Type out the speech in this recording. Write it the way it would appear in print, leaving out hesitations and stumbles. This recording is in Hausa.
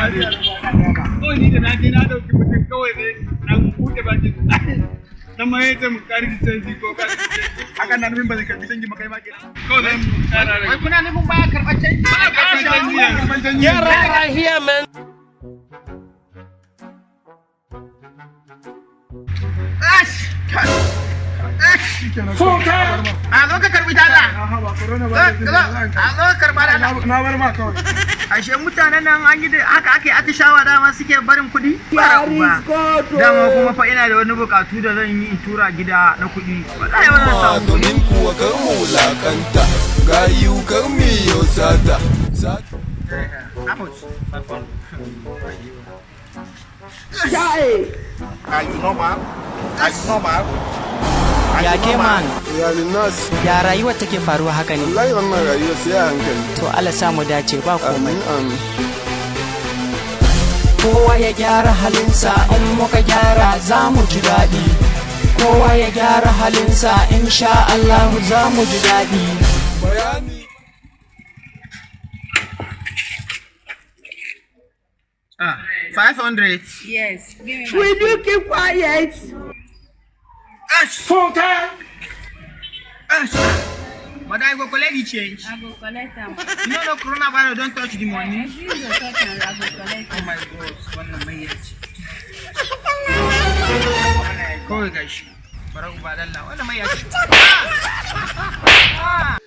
Lafiya. Kawai ni da na je na dauki mutum kawai ne dan buɗe baki. Dan ma yace mu karki canji ko karki canji. Hakan na nufin ba zai karbi canji ba kai ma kenan. Kawai zan kara Wai kuna nufin baya karɓar canji? Ba karɓar canji yanzu. Karban canji. Get right here, man. Ash! Ash! Shikenan. A zo ka karɓi dala. Aha, ba corona Zo ba. a zo ka karɓa dala. Na bar ma kawai. Ashe mutanen nan an yi da haka ake atishawa dama suke barin kuɗi? Bara uba. Dama kuma fa ina da wani bukatu da zan yi in tura gida na kuɗi. Wallahi ba zan samu kuɗi. Domin kuwa kar mu wulakanta, gayu kar mu yi sata. How much? Are you normal? Are you normal? Are Ya you ke normal? man, Iyalin nas. ya rayuwar take faruwa haka ne? Wallahi wannan rayuwa sai a hankali. To Allah sa mu dace, ba komai. Amin, amin. Kowa ya gyara halinsa, in muka gyara za mu ji daɗi. Kowa ya gyara halinsa, insha Allah za mu ji daɗi. Bayani. Ah, 500. Yes, give me my Will you keep quiet? Ash! Funke! Ash! Madam, you go collect the change. I go collect am. You know no coronavirus don't touch the money. If you go touch am, I go collect Oh am. my God, wannan mai ya ce. Wannan kawai gashi. Bara uba dalla, wannan mai ya ce. Ah!